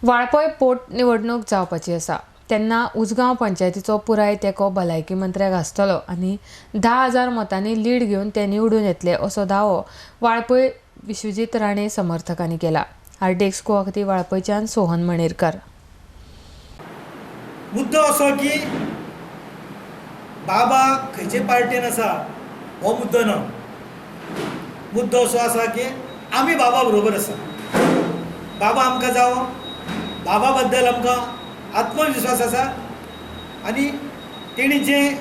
वाळपय पोट निवडणूक जावपाची आसा तेन्ना उजगांव पंचायतीचो पुराय तेंको भलायकी मंत्र्याक आसतलो आनी 10,000 मतांनी लीड घेवन ते निवडून येतले असो दावो वाळपय विश्वजीत राणे समर्थकांनी केला. आरडीएक्स गोवा खातीर वाळपयच्यान सोहन मणेरकर. मुद्दो असो की बाबा खंयचे पार्टेन आसा हो मुद्दो ना. मुद्दो असो आसा की आमी बाबा बरोबर आसा. बाबा आमकां जावो, बाबा बद्दल आमकां आत्मविश्वास आसा आनी तेणी जें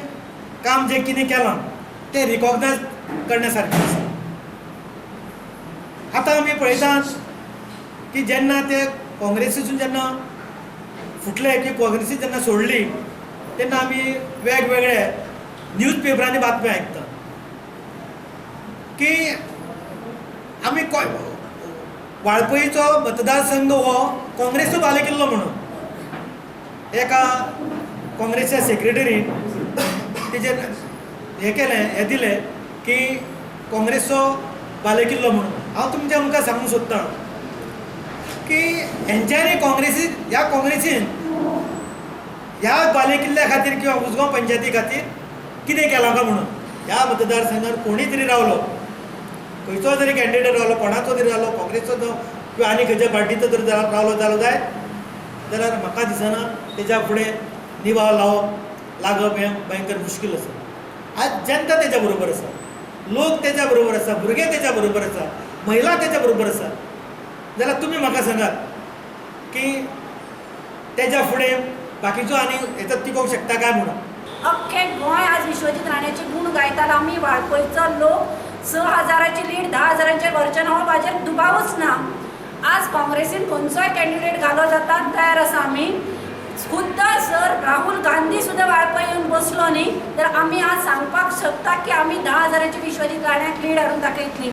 काम जें कितें केलां तें रिकॉग्नायज करण्या सारकें आसा. आतां आमी पळयतात की जेन्ना ते काँग्रेसीसून जेन्ना फुटले की काँग्रेसी जेन्ना सोडली तेन्ना आमी वेगवेगळे न्यूज पेपरांनी बातम्यो आयकता की आमी वाळपयचो मतदारसंघ हो काँग्रेसीचो बालेकिल्लो म्हणून एका काँग्रेसच्या सेक्रेटरीन तेजेर हें केलें, हें दिलें की काँग्रेसचो बालेकिल्लो म्हणून. हांव तुमच्या मुखार सांगूंक सोदतां की हेंच्यांनी काँग्रेसी ह्या काँग्रेसीन ह्या बालेकिल्ल्या खातीर किंवा उजगांव पंचायती खातीर कितें केलां काय म्हणून. ह्या मतदारसंघात कोणीय तरी रावलो, खंयचो तरी कॅन्डिडेट रावलो, कोणाचो तरी रावलो, काँग्रेसचो जावं किंवा आनी खंयच्या पार्टीचो तरी रावलो जालो जायत जाल्यार म्हाका दिसना तेज्या फुडें निभाव लावप लागप हें भयंकर मुश्कील आसा. आज जनता तेज्या बरोबर आसा, लोक तेज्या बरोबर आसा, भुरगे तेज्या बरोबर आसा, महिला तेज्या बरोबर आसा. जाल्यार तुमी म्हाका सांगात की तेज्या फुडें बाकीचो आनी हेचो तिगोवंक शकता काय म्हणून. अख्खें गोंय आज विश्वजीत राण्याचे गुण गायतात. आमी वाळपयचो लोक 6,000ची लीड 10,000चेर व्हरचे ना हो म्हाजेर दुबावूच ना. आज काँग्रेसीन खंयचोय कॅन्डिडेट घालो जाता तयार आसा आमी. खुद्द सर राहुल गांधी सुद्दां वाळपय येवन बसलो न्ही तर आमी आज सांगपाक शकता की आमी 10,000ची विश्वजीत राण्याक लीड हाडून दाखयतली.